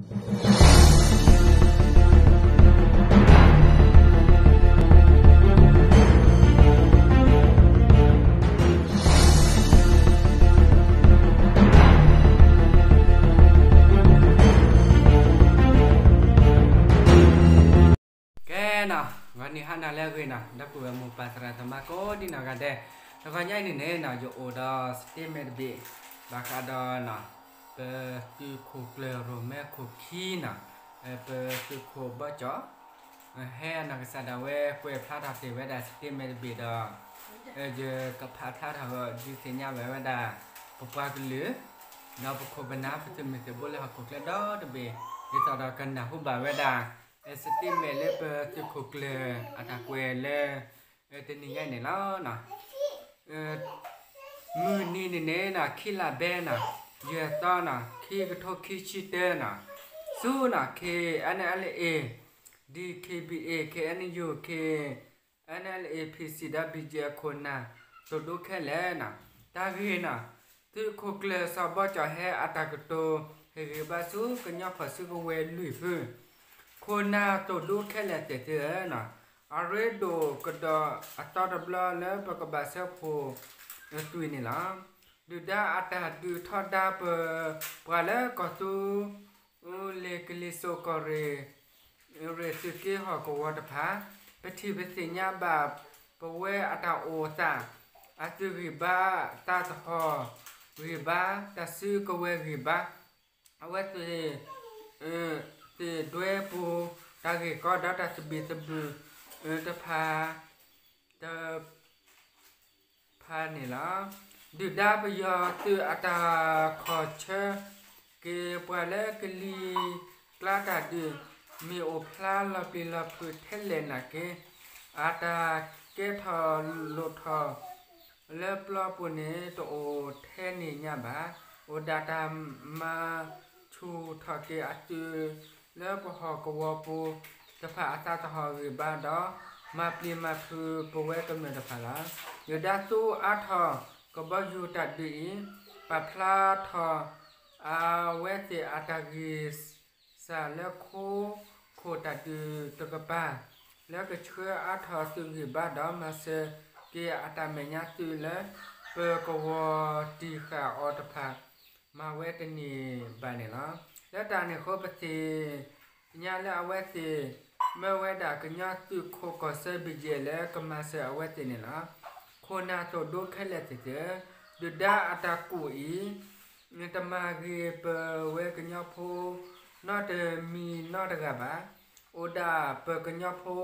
ကဲနီၤ, ဂီၤနံၤဟါနၤလၢအဂ့ၤနီၤ, ဒီပုၢ်ဝဲၢ်မိၢ်ပၢ်သရၣ်သမါကိးဒံနီၢ်ဂၤဒဲး, တဂီၤညါအံၤန့ၣ်န့ၣ်နီၤ, ယအိၣ်ဒီး statement တဘ့ၣ်, ဘၣ်ဃးဒီးနီၤ, ပသုးခိၣ်ကျၢၢ်ရိၣ်မဲခိၣ်ခံနီၤ, ပသုးခိၣ်ဘီကၠီၣ် ဟဲအနီၢ်ကစၢ်ဒၣ်ဝဲကွဲးဖျါထီၣ်က့ၤဝဲဒၣ် statement တဘ့ၣ်ဒီး ယကဖးဖျါထီၣ်ဒုးသ့ၣ်ညါဘၣ်ဝဲဒၣ် ပပှၤကလုာ် ဒီးပခိၣ်ပနၢ် ပသုးမုၢ်သံၣ်ဘိလၢဟီၣ်ခိၣ်ချၢဒီတဘ့ၣ် ဒ်သိးဒီးကနၢ်ဟူဘၣ်ဝဲဒၣ် statement လၢပသုးခိၣ်ကျၢၢ်အတၢ်ကွဲးလၢ တနံၤညါအံၤန့ၣ်လီၤ. မုၢ်နံၤန့ၣ်န့ၣ်နီၤ ခံလါဘဲနီၤ ယဲၢ်သီနီၤ ခံကထိခံဆံတၢနီၤ ဆူနီၤ K N L A, D K B A, K N U, K N L A, P C ဒီး B G F ခိၣ်နၢ်သိၣ်ဒူခဲလၢာ်နီၤ တၢ်ဂ့ၢ်နီၤ သုးခိၣ်ကျၢၢ်စီၤဘီကၠီၣ်ဟဲအတၢ်ကတိၤ ဟ့ၣ်ဂံၢ်ဘါဆူကညီဖီၣ်စုကဝဲၤလွံၢ်ဖု ခိၣ်နၢ်သိၣ်ဒူခဲလၢာ်သ့ၣ်သုဧၢနီၤ အရ့ဒိၣ်ကဒီးအသီတဘျီလၢပကဘၣ်စၢဖှိၣ်သွံၣ်န့ၣ်လီၤ. ဒုၣ်ဒါအတၢ်ဒုးထီဒါပ ပှၤလၢကီၢ်သူ လ့ၤကလံၤစိးကီၢ်ရ့ၣ် ရ့ၣ်သုးက့ဟီၣ်ကဝီၤတဖၣ် ပထံၣ်ပသ့ၣ်ညါဘၣ် ပဝဲအတၢ်အိၣ်သး အသုးဂံၢ်ဘါ သးသဟီၣ်ဂံၢ်ဘါ တၢ်စုကဝဲၤဂံၢ်ဘါ အဝဲသ့ၣ် သ့ၣ်ဒွဲပူၤ တၢ်ဂ့ၢ်ကီဒီးတၢ်သဘံၣ်သဘုၣ်တဖၣ် တ ဖၣ်န့ၣ်လီၤ. ဒုၣ်ဒါပယီၤသုးအတၢ်ခီၣ်ဆၢ က့ၤပှၤလၢကလံၤကျါတၢ်ဒုး မ့ၢ်အိၣ်ဖျါလီၤပျံၤလီၤဖုးထဲလဲၣ်နာ်က့ အတၢ်ကဲထီၣ်လိၣ်ထီၣ် လၢပျီပူၤန့ၣ် တအိၣ်ထဲန့ၣ်ညါဘၣ်. အိၣ်ဒၣ်တၢ်မၤဆူၣ်ထီၣ်က့ၤအသုး လၢပဟီၣ်ကဝီၤပူၤတဖၣ်အသးသဟီၣ်ဂံၢ်ဘါဒီး မၤပျံၤမၤဖုးပဝဲကမျၢၢ်တဖၣ်လီၤ. ယိၤဒၣ်သူအါထီၣ်ကဘီယူၤတၢ်ဒုးအံၤ ပာ်ဖျါထီၣ် အဝဲသ့ၣ်အတၢ်ဂံၢ်စၢ်လၢခိခိၣ်တၢ်ဒုးတကပၤ လၢကဆှၢအါထီၣ်သုးဂံၢ်ဘါဒီးမၤစၢၤက့ၤအတၢ်မဲာ်ညါသုးလၢ ပကဝီၤတံၢ်ဃာ်အီၤတဖၣ် မၤဝဲတန့ၢ်ဘၣ်န့ၣ်လီၤ. လၢတၢ်န့ၣ်အဃိပသ့ၣ်ညါလၢအဝဲသ့ၣ် မၢဝဲဒၣ်ကညီသုးခိၣ်ကီၢ်ဆၢ ဘံၣ်ယဲၢ် လၢကမၤစၢၤအဝဲသ့ၣ်န့ၣ်လီၤ. ခိၣ်နၢ်သိၣ်ဒူခဲလၢာ်သ့ၣ်သုဧၢ, ဒုၣ်ဒါအတၢ်ကူၣ်အံၤ တမၤဂ့ၤပဝဲကညီဖိ နီတမံၤနီတဂၤဘၣ်. အိၣ်ဒၣ်ပကညီဖိ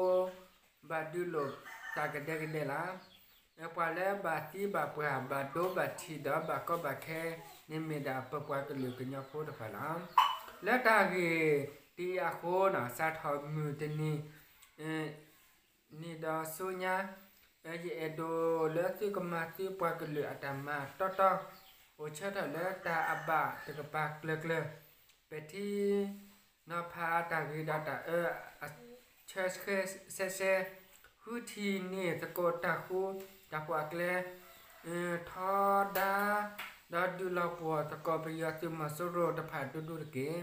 ဘၣ်ဒုးလိာ်သးကဒဲကဒဲလီၤ. ပှၤလၢဘၣ်သံဘၣ်ပှၢ် ဘၣ်ဒိဘၣ်ထံးဒီးဘၣ်ကီဘၣ်ခဲန့ၣ် မ့ၢ်ဒၣ်ပပှၤကလုာ်ကညီဖိတဖၣ်လီၤ. လၢတၢ်ဂ့ၢ်ဒ်အံၤအဃိနီၤ စးထီၣ်မုၢ်တနံၤ နံၤဒီးဆူညါ ယအဲၣ်ဒိးလၢသုကမၤသုပှၤကလုာ်အတၢ်မၤတီတီ, အိၣ်ဆၢထၢၣ်လၢတၢ်အဘၣ်တကပၤကျၢၤကျၢၤ, ပဲာ်ထံနီၤဖးတၢ်ဂ့ၤဒီးတၢ်အၢ ဆၢဆၢဆဲဆဲ, ဃုထံၣ်န့ၢ်သကိးတၢ်ဃူတၢ်ဖိးအကျဲ ထီဒါ ဒီးဒုးလီၤပှီၢ်သကိးပယီၤသုးမီၤစိရိၤတဖၣ်ဒူဒူတက့ၢ်.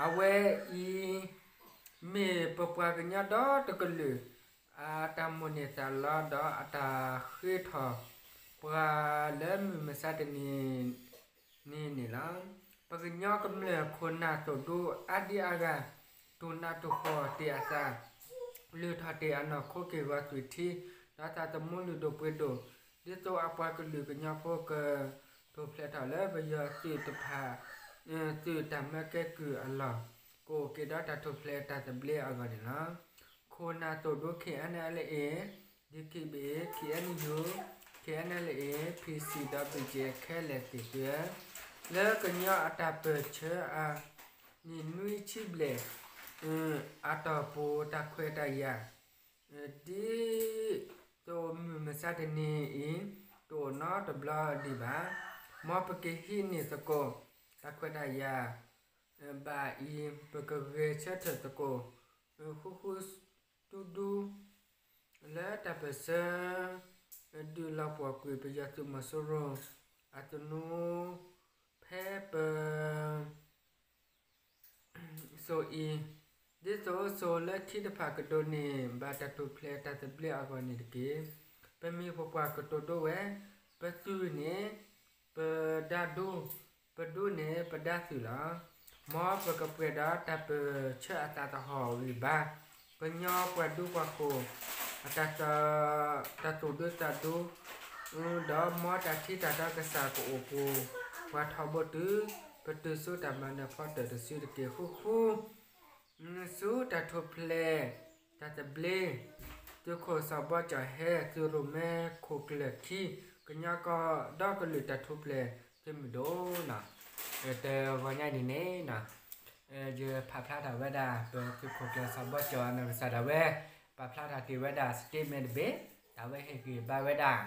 အဝဲအံၤ မ့ၢ်ပပှၤကညီဒီတကလုာ် အတၢ်မိၣ်န့ၢ်သးလီဒီးအတၢ်ဃ့ထီၣ်ပှၤလၢမုၢ်မဆါတနံၤန့ၣ်န့ၣ်လီၤ. ပကညီကမျၢၢ်ခိၣ်နၢ်သိၣ်ဒူအါဒံအါဂၤ တူၢ်နးတူၢ်ဃီၣ်တ့ၢ်အသး လုၢ်ထီၣ်တ့ၢ်အနီၢ်ခိက့ၢ်ဂီၤသွံၣ်ထံ ဒီးသးသမူလုၢ်ဒိၣ်ပှ့ၤဒိၣ် ဒ်သိးအပှၤကလုာ်ကညီဖိက ထူၣ်ဖျဲးထီၣ်လၢပယီၤသုးတဖၣ် သုးတၢ်မၢကဲကုၢ်အလီၢ် ကအိၣ်က့ၤဒီးတၢ်ထူၣ်ဖျဲးတၢ်သဘျ့အဂီၢ်န့ၣ်လီၤ. ခိၣ်နၢ်သိၣ်ဒူ K N L A, D K B A, K N U, K N L A, P C ဒီး B G F ခဲလၢာ်သ့ၣ်သုဧၢ, လၢကညီအတၢ်ပၢၢ်ဆၢအနံၣ်နွံဆံဘျဲၣ် အတီၢ်ပူၤတၢ်ခွဲးတၢ်ယာ် ဒ်သိးမုၢ်မဆါတနံၤအံၤ တအိၣ်နီတဘျီဒံးဘၣ်. မ်ပကဟံးန့ၢ်သကိး တၢ်ခွဲးတၢ်ယာ်ဘၣ်အံၤ ပကဂဲၤဆၢထၢၣ်သကိး ဃူဃူတူဒူ လၢတၢ်ပၢၢ်ဆၢ ဒုးလီၤပှီၢ်ကွံာ်ပယီၤသုးမီၤစိရိၤ အသနူ ဖဲပ ပ စိၤအံၤ, ဒ်သိးစိၤလၢခံတဖၣ်ကဒိးန့ၢ်ဘၣ်တၢ်ထူၣ်ဖျဲးတၢ်သဘျ့အဂီၢ်န့ၣ်တက့ၢ်. ပမ့ၢ်ပပှၢ်ကတိၤဒိဝဲ, ပသုးန့ၣ် ပဒါဒူ, ပဒူန့ၣ်ပဒါသုးလီၤ. မ်ပကပှဲၤဒီးတၢ်ပၢၢ်ဆၢအသးသဟီၣ်ဂံၢ်ဘါ, ကညီပှၤဒူပှၤဃိၤ တၢ်သူၣ်ဒူသးဒူ, ဒီးမ်တၢ်ထံတၢ်တီကစၢ်ကအိၣ်ပှိၤပှၤထီဘိတုၤ ပတုၤဆူတၢ်မၤနၢၤဖီတၢၢ်တစုတက့ၢ်. ဃူဃူ ဆူတၢ်ထူၣ်ဖျဲးတၢ်သဘျ့, သုးခိၣ်စီၤဘီကၠီၣ်ဟဲ သုးရိၣ်မဲခိၣ်ကျၢၢ်ခံ ကညီကီၢ်ဒီကလုာ်တၢ်ထူၣ်ဖျဲးသုးမုၢ်ဒိၣ်နီၤ. တဂီၤညါအံၤန့ၣ်နီၤ, ယဖးဖျါထီၣ်ဝဲဒၣ် ပသုးခိၣ်ကျၢၢ်စီၤဘီကၠီၣ်နီၢ်ကစၢ်ဒၣ်ဝဲ ပာ်ဖျါထီၣ်တ့ၢ်ဝဲဒၣ် statement တဘ့ၣ်, တၢ်ဝဲဟ့ၣ်ဂံၢ်ဘါဝဲဒၣ်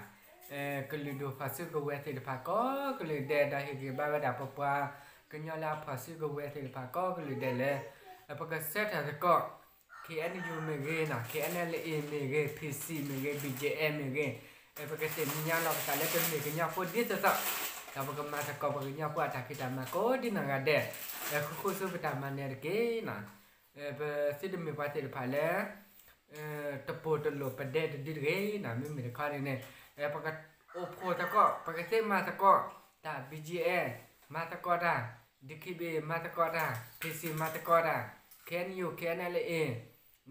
ကလုာ်ဒူၣ်ဖီၣ်စုကဝဲၤသ့ၣ်တဖၣ်ကိးကလုာ်ဒဲး ဒီးဟ့ၣ်ဂံၢ်ဘါဝဲဒၣ် ပပှၤကညီလၢအဖီၣ်စုကဝဲၤသ့ၣ်တဖၣ်ကိးကလုာ်ဒဲးလၢ ပကဆၢထၢၣ်သကိး K N U မ့ၢ်ဂ့ၤနီၤ, K N L A မ့ၢ်ဂ့ၤ, P C မ့ၢ်ဂ့ၤ, B G F မ့ၢ်ဂ့ၤ, ပကသ့ၣ်ညါလီၤပသးလၢပမ့ၢ်ကညီဖိဒ်သိးသိး, ဒီးပကမၤသကိးပှၤကညီဖိအတၢ်ဖံးတၢ်မၤကိးဒ်နီၢ်ဂၤဒဲး, ဃူဃူဆူပတၢ်မၤနၢၤတက့ၢ်နီၤ. ပသုတမ့ၢ်ပှၤသ့ၣ်တဖၣ်လၢ တပိာ်တလိာ်ပဒဲတဒုတဂ့ၤနီၤ. မ့မ့ၢ်တခီန့ၣ်န့ၣ် ပကအိၣ်ဖှိၣ်သကိး, ပကသ့မၤသကိးတၢ်, B G F မၤသကိးတၢ်, D K B A မၤသကိးတၢ်, P C မၤသကိးတၢ်, K N U K N L A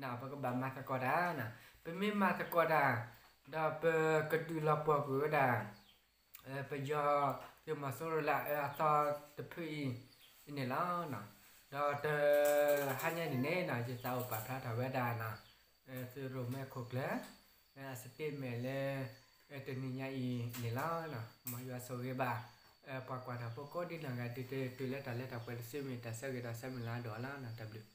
နီၤ ပကဘၣ်မၤသကိးတၢ်နီၤ. ပမ့ၢ်မၤသကိးတၢ် ဒီးပကဒုးလီၤပှီၢ်ကွံာ်ဝဲဒၣ် ပယီၤသုးမီၤစိရိၤလၢအအၢအသီတဖုအံၤန့ၣ်လီၤ. ဒီးတဟါညါန့ၣ်န့ၣ်နီၤ ယသးအိၣ်ပာ်ဖျါထီၣ်ဝဲဒၣ်နီၤ သုးရိၣ်မဲခိၣ်ကျၢၢ် အ statement လၢ တနံၤညါအံၤန့ၣ်လီၤ. မ်ယွၤဆိၣ်ဂ့ၤဘၣ် ပှၤကွၢ်တၢ်ဖိကိးဒ်နီၢ်ဂၤဒဲး တုၤလၢတၢ်လၢတၢ်ပှဲၤတစုမ့ၢ်တၢ်ဆၢဂ့ၤဒီးဆၢမုၢ်လၢ်အဒိၣ်အါလီၤ. တၢ်ဘျုး